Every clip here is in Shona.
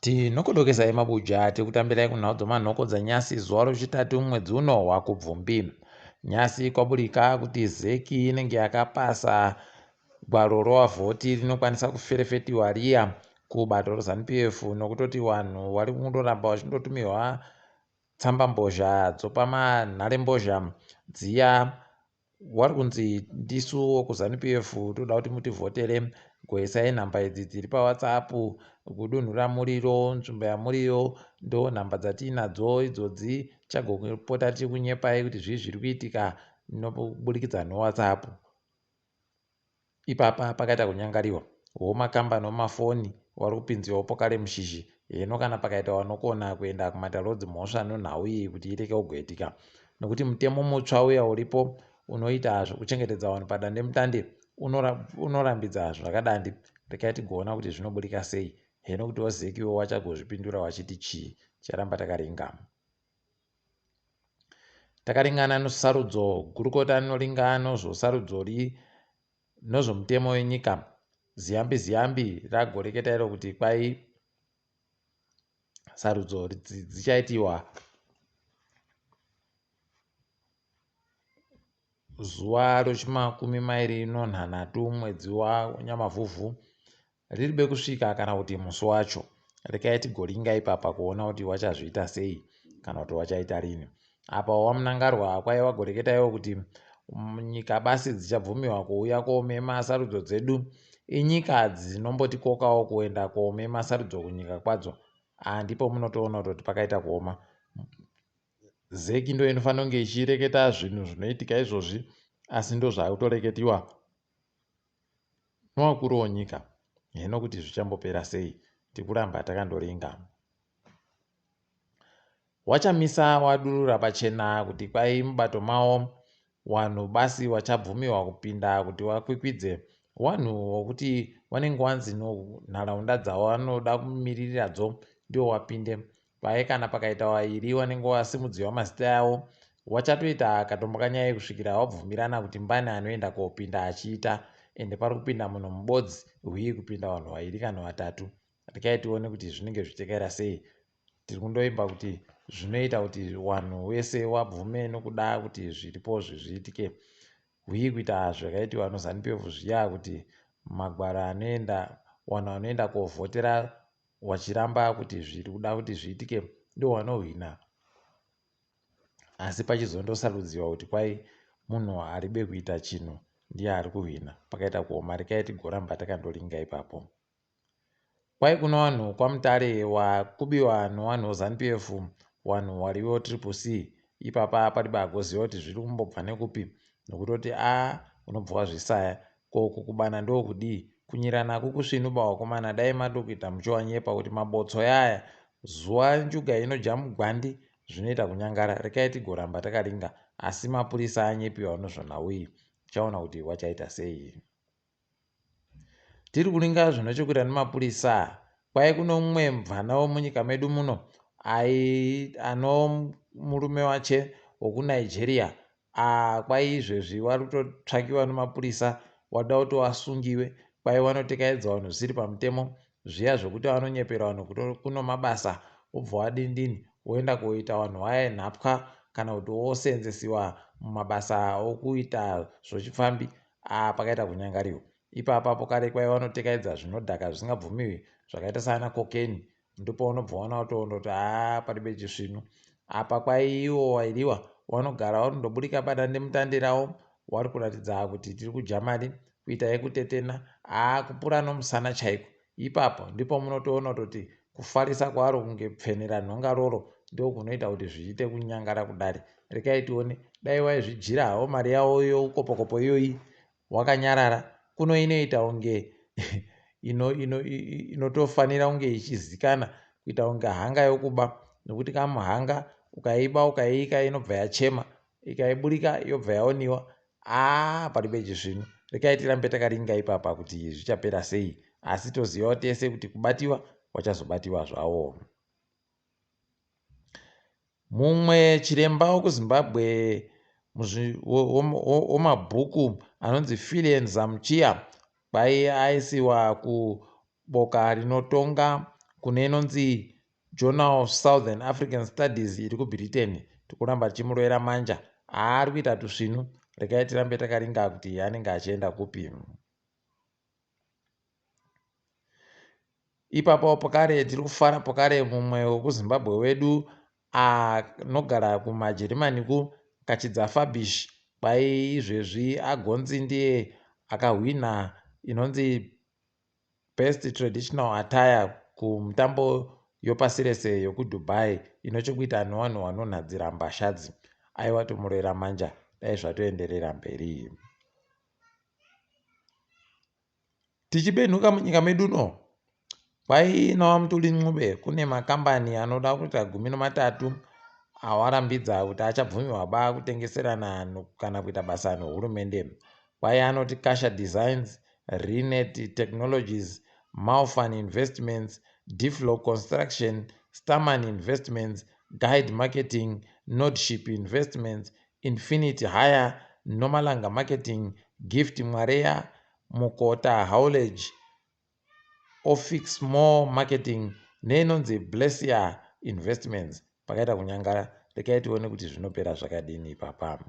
Tinokodokesai mabuja tikutambirai kunhau dzomanhoko dzanyasi zuva rochitatu mwedzi uno waKubvumbi. Nyasi kwaburika kuti ZEC inenge yakapasa gwaro rovavhoti rinokwanisa kuferefetiwa riya kubato reZanu-PF nokutoti vanhu vari kundoramba vachindotumirwa tsambambozha dzopa manharembozha dziya Wari kunzi ndisu wekuZanu PF toda kuti mutivhotere goisai nhamba idzi dziri paWhatsApp kudunhu ramuriro nzvimbo yamuriyo ndo nhamba dzatiinadzo idzodzi tichagopota tichikunyepai kuti zvii zviri kuitika nokuburikidza neWhatsApp. Ipapa pakaita kunyangariwa womakambani womafoni wari kupinziwawo pokare mushishi heno kana pakaita wanokona kuenda kumatare odzimhosva nonhau iyi kuti ireke kugoitika nokuti mutemo mutsva uya uripo unoita zvekuchengetedza vanhu padandemutande unorambidza zvakadandi rekai tigoona kuti zvinoburika sei heno kuti wazekiwo wachagozvipindura wachiti chii charamba takaringa Takaringana nosarudzo, gurukota rinoringa nozvosarudzori nozvomutemo wenyika, Ziyambi Ziyambi ragoreketa iro kuti kwai sarudzo dzichaitiwa zuva rechimakumi mairi nonhanhatu mwedzi waNyamavhuvhu riribe kusvika kana kuti musi wacho. Rekai tigoringa ipapa kuona kuti wachazviita sei kana kuti wachaita rini. Apa waMnangarwa kwai wagoreketa iwo kuti nyika basi dzichabvumiwa kuuya komema sarudzo dzedu inyika dzinombotikokawo kuenda komema sarudzo kunyika kwadzo. Ah, ndipo munotoona kutoti pakaita kuoma. Zec ndo inofanira kunge ichireketa zvinhu zvinoitika izvozvi asi ndozvakutoreketiwa nowakuru wonyika heno kuti zvichambopera sei tikuramba takandoringa. Wachamisa wadurura pachena kuti kwai mubato mawo wanhu basi wachabvumiwa kupinda kuti wakwikwidze wanhu wokuti wanenge wanzi nharaunda dzawanoda kumiririradzo ndiwo wapinde paye kana pakaita wairi wanenge wasimudziwa mazita yawo wachatoita katombo kanyaya kusvikira wabvumirana kuti mbani anoenda kopinda achiita ende pari kupinda munhu mubodzi hwii kupinda vanhu vairi kana vatatu rekai tione kuti zvinenge zvichitekaira sei Tiri kundoimba kuti zvinoita kuti wanhu wese wabvume nokuda kuti zviripo zviitike. Huyi kuita zvakaitiwa noZanu PF zviya kuti magwaro anoenda wanhu wanoenda kovhotera wachiramba kuti zviri kuda kuti zviitike ndiwo wanohwina. Asi pachizondosarudziwa kuti kwai munhu aribe kuita chinhu ndiye ari kuhwina. Pakaita kuoma rekai tigoramba takandoringa ipapo. Kwai kuno wanhu kwaMutare wakubiwa nowanhu weZanu PF wanhu wariwo Triple C ipapa paribe agoziva kuti zviri kumbobva nekupi nokutoti a unobva wazvisaya ko kukubana ndokudii kunyirana kukusvinuba wakomana dai madokuita muchiwanyepa kuti mabotso yaya zuva njuga inoja mugwandi zvinoita kunyangara rekai tigoramba takaringa asi mapurisa anyepiwa nozvonhau iyi tichaona kuti wachaita sei. Tiri kuringa zvine chekuita nemapurisa. Kwai kuno mumwe mubvana wemunyika medu muno ai ano murume wache wekuNigeria ah, kwai izvezvi wari kutotsvakiwa nemapurisa wada kuti wasungiwe kwai wanotekaidza vanhu zvisiri pamutemo zviya zvekuti vanonyepera vanhu kuno mabasa wobva wadindini woenda koita vanhu vaye nhapwa kana kuti woseenzesiwa mumabasa okuita zvochipfambi Ah pakaita kunyangariwa ipapa apo kare kwaiva vanotekaidza zvinodhaka zvisingabvumiwi zvakaita saana cocaine ndopaunobva waona kutondoti haa paribe chisvinu apa kwaiiwo wairiwa wanogara warindoburika padandemutande rawo wari kuratidza kuti tiri kujamani kuita yekutetena haa kupura nomusana chaiko ipapo ndipo munotoona kutoti kufarisa kwaro kunge pfenera nhonga roro ndokunoita kuti zviite kunyangara kudari rekai tione dai waizvijira hawo mari yawo youkopokopo iyoyi wakanyarara kuno inoita kunge inotofanira kunge ichizikana kuita kunge hanga yokuba nokuti kamuhanga ukaiba ukaiika inobva yachema ikaiburika yobva yaoniwa aa paribe chisvinu rekai tirambe takaringa ipapa kuti zvichapera sei asi tozivawo tese kuti kubatiwa wachazobatiwa zvawo Mumwe chiremba wekuZimbabwe wemabhuku anonzi Fillion Zamchiya kwai aisiwa kuboka rinotonga kune inonzi Journal of Southern African Studies iri kuBritain. Tikuramba tichimurovera manja. Haari kuita tusvinu. Regai tirambe takaringa kuti anenge achienda kupi. Ipapo pakare tiri kufara pakare mumwe wekuZimbabwe wedu anogara kumaJerimani ku Kachidza Fabish kwai izvezvi agonzi ndiye akahwina inonzi Best Traditional Attire kumutambo yopasi rese yokuDubai inochekuita nevanhu vanonhadzira mbashadzi. Aiwa tomuroera manja dai zvatoenderera mberi. Tichibenhuka munyika medu no kwai naVaMutuli Ncube kune makambani anoda kuita 13 awarambidza kuti achabvumirwa ba kutengeserana kana kuita basa nehurumende. Kwai anoti Kasha Designs, Renet Technologies, Malfan Investments, Diflo Construction, Starman Investments, Guide Marketing, Nordship Investments, Infinity Hire, Nomalanga Marketing, Gift Mwareya, Mukota Haulage, Ofix More Marketing neinonzi Blessia Investments. Pakaita kunyangara, rekai tione kuti zvinopera zvakadini ipapa.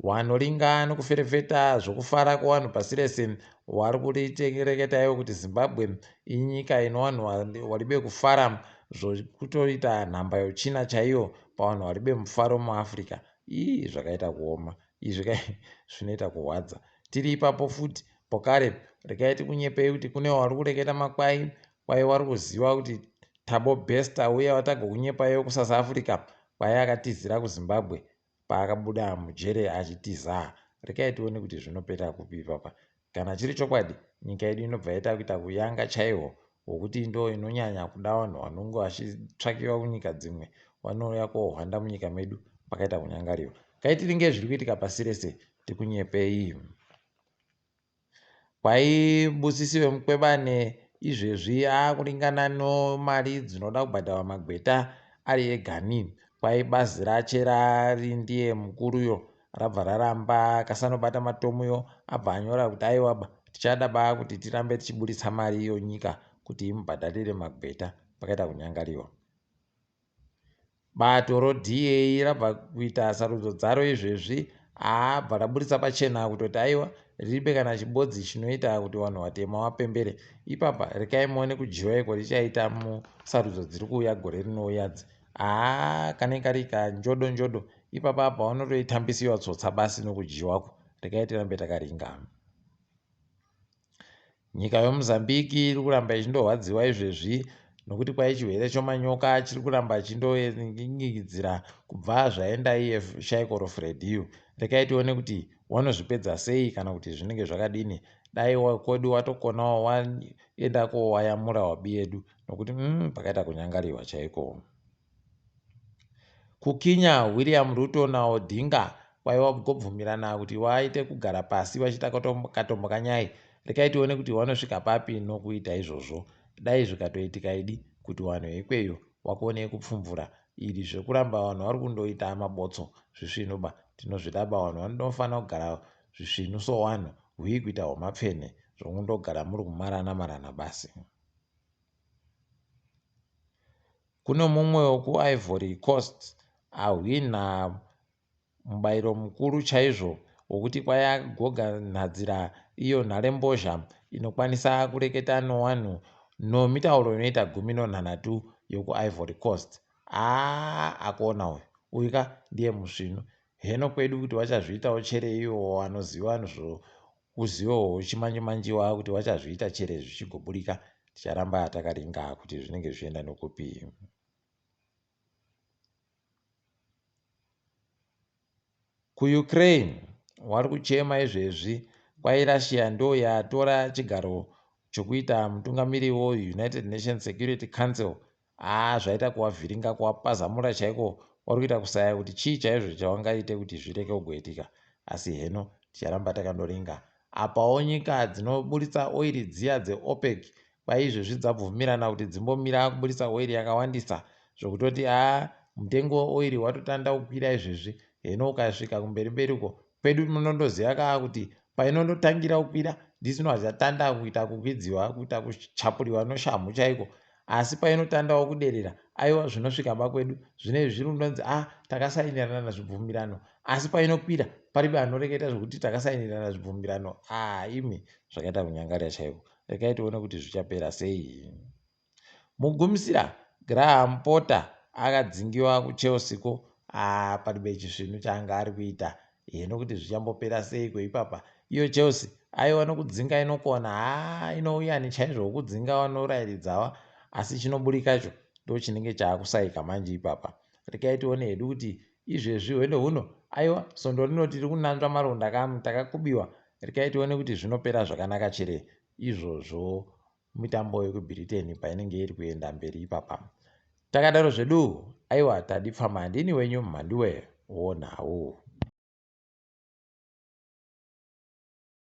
Wanoringa nokuferefeta zvokufara kwevanhu pasi rese wari kurireketa ivo kuti Zimbabwe inyika ino vanhu waribe kufara zvokutoita nhamba yochina chaiyo pavanhu waribe mufaro muAfrica. Ii zvakaita kuoma izvi zvinoita kurwadza. Tiri ipapo futi pokare rekai tikunyepei kuti kune wari kureketa makwai kwai wari kuziva kuti Thabo Bester uya watagokunyepaiwo kuSouth Africa kwai akatizira kuZimbabwe paakabuda mujere achitiza. Rekai tione kuti zvinopera kupi ipapa. Kana chiri chokwadi nyika yedu inobva yaita kuita kuyanga chaiwo wokuti ndo inonyanya kuda vanhu vanonge vachitsvakiwa kunyika dzimwe vanouya kohwanda munyika medu pakaita kunyangariwa. Kaitiringe zviri kuitika pasi rese tikunyepei. Kwai Busisi vemukwebane izvezvi akuringana nomari dzinoda kubhadharwa magweta ari egani. Kwai bazi rache rari ndiye mukuruyo rabva raramba kasanobata matomuyo abva anyora kuti aiwa ba tichada ba kuti tirambe tichiburitsa mari yonyika kuti imubhadharire magweta pakaita kunyangariwa. Bato roDA rabva kuita sarudzo dzaro izvezvi abva raburitsa pachena kutoti aiwa riribe kana chibodzi chinoita kuti vanhu vatema vapembere. Ipapa rekai muone kudyiwa iko richaita musarudzo dziri kuuya gore rinouya. Kanenge kari kanjodo njodo ipapa apa vanotoitambisiwa tsotsa basi nokudyiwako. Rekai tirambe takaringa. Nyika yoMozambique iri kuramba ichindorwadziwa izvezvi nokuti kwai chirwere chomanyoka chiri kuramba chindongingidzira kubva zvaenda iye Shaikoro Frediyu. Rekai tione kuti wanozvipedza sei kana kuti zvinenge zvakadini. Dai kwedu watokonawo waenda kowayamura wabi yedu nokuti pakaita kunyangariwa chaiko. KuKenya William Ruto naOdinga kwaiva kugobvumirana kuti waite kugara pasi vachiita katombo kanyai. Rekai tione kuti wanosvika papi nokuita izvozvo. Dai zvikatoitika idi kuti vanhu veikweyo wakone kupfumvura iri zvekuramba vanhu vari kundoita mabotso zvisvinu ba tinozvidaba. Vanhu vanofanira kugara zvisvinu sowanhu huyi kuita hwamapfene zvokundogara muri kumarana marana basi. Kune mumwe wekuIvory Coast ahwina mubayiro mukuru chaizvo wokuti kwai agoganhadzira iyo nharembozha inokwanisa kureketa nowanhu nomitauro inoita 13 yokuIvory Coast. Akuona uyu uyu ka ndiye musvinu. Heno kwedu kuti vachazviitawo chere iwo vanoziva zvokuzivo hwechimanjimanjiwa kuti vachazviita chere zvichigoburika. Ticharamba takaringa kuti zvinenge zvichienda nokupi. KuUkraine wari kuchema izvezvi kwai Russia ndo yatora chigaro chokuita mutungamiri weUnited Nations Security Council. Zvaita kuvavhiringa kuvapazamura chaiko. Wari kuita kusaya kuti chii chaizvo chavangaite kuti zvireke kugoitika. Asi heno ticharamba takandoringa. Apawo nyika dzinoburitsa oiri dziya dzeOPEC kwai izvezvi dzabvumirana kuti dzimbomira kuburitsa oiri yakawandisa zvokutoti mutengo weoiri watotanda kukwira izvezvi. Heno ukasvika kumberi mberi uko kwedu munondoziva kaa kuti painondotangira kukwira ndisino hachatanda kuita kukwidziwa kuita kuchapuriwa noshamhu chaiko. Asi painotandawo kuderera, aiwa zvinosvika bakwedu. Zvinezvi zviri kundonzi a ah, takasainirana zvibvumirano. Asi painokwira paribe anoreketa zvekuti takasainirana zvibvumirano. A ah, imi zvakaita kunyangarira chaiko. Regai tione kuti zvichapera sei. Mugumisira Graham Potter akadzingiwa kuChelsea ko ah, paribe chisvinu chaanga ari kuita hino kuti zvichambopera seiko ipapa. Iyo Chelsea aiwa nokudzinga inokona haa inouyani chaizvo wokudzinga vanorairidzawa asi chinoburikacho ndochinenge chaakusaika manje ipapa. Regai tione hedu kuti izvezvi hwendo huno aiwa svondo rino tiri kunanzva maronda kamu takakubiwa. Regai tione kuti zvinopera zvakanaka chere izvozvo mitambo yekuBritain painenge iri kuenda mberi ipapa. Takadaro zvedu aiwa tadipfama ndini wenyu Mhanduwe wonhau.